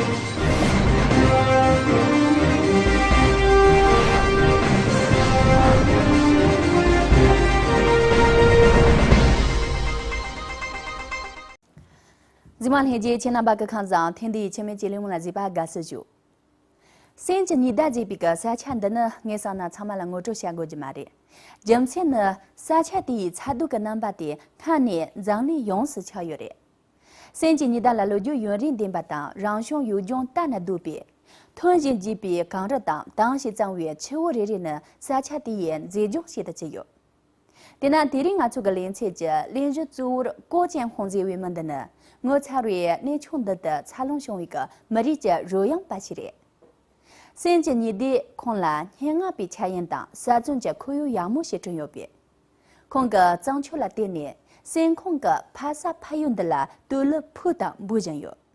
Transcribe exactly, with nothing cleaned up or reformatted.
གཟིགས་མོ་ལྷན་རྒྱས་ཁྱེད་རྣམ་པ་གི་ཁམས་བཟང་། ཐེངས་འདིའི་ཆེད་མེད་ཀྱི་ལས་མོ་ལ་གཟིགས་པ་དགའ་བསུ་ཞུ། སེམས་ཀྱི་ཉི་ཟླ་ཞེས་པའི་གི་ས་ཆ་འདི་ནི་ངས་བསམ་ན་ཚང་མ་ལ་ངོ་སྤྲོད་བྱ་དགོས་ཀྱི་མ་རེད། རྒྱུ་མཚན་ནི་ས་ཆ་དེའི་ཚ་སྡུག་གི་རྣམ་པ་དེ་སྔར་ནས་འཛམ་གླིང་ཡོངས་སུ་ཁྱབ་ཡོད་རེད། སེམས་ཀྱི་ཉི་ཟླ་ལ་ལོ་རྒྱུས་ཡུན་རིང་ལྡན་པ་དང་། རང་བྱུང་ཡུལ་ལྗོངས་ལྟ་ན་སྡུག་པས་མཐོན་ཞིང་རྒྱས་པའི་གངས་རི་དང་དྭངས་ཤིང་གཙང་བའི་ཆུ་བོ་རེ་རེ་ནི་ས་ཆ་དེ་ཡི་མཛེས་ལྗོངས་ཤིག་ཏུ་གྱུར་ཡོད། དེས་ན་དེ་རིང་ང་ཚོ་གི་ལེ་ཚན་གྱི་གླེང་གཞི་གཙོ་བོར་ཀོ་ཅན་ཧོང་ཟེར་བའི་མི་འདི་ནི་ངོ་མཚར་བའི་གནས་མཆོག་འདི་ལྟར་འཚར་ལོངས་བྱུང་བའི་གི་མི་རིགས་ཀྱི་རོལ་དབྱངས་པ་ཞིག་རེད། སེམས་ཀྱི་ཉི་ཟླས་ཁོང་ལ་སྙན་ངག་པའི་འཆར་ཡན་དང་གསར་རྩོམ་གྱི་ཁོར་ཡུག་ཡག་མོ་ཞིག་བསྐྲུན་ཡོད་པས། ཁོང་གི་བརྩམས་ཆོས་ལ་བརྟེན་ནས་སེམས་ཁོང་གི་ཕ་ས་ཕ་ཡུལ་འདི་ལ་བསྟོད་གླུ་ཕུལ་དང་འབུལ་བཞིན་ཡོད།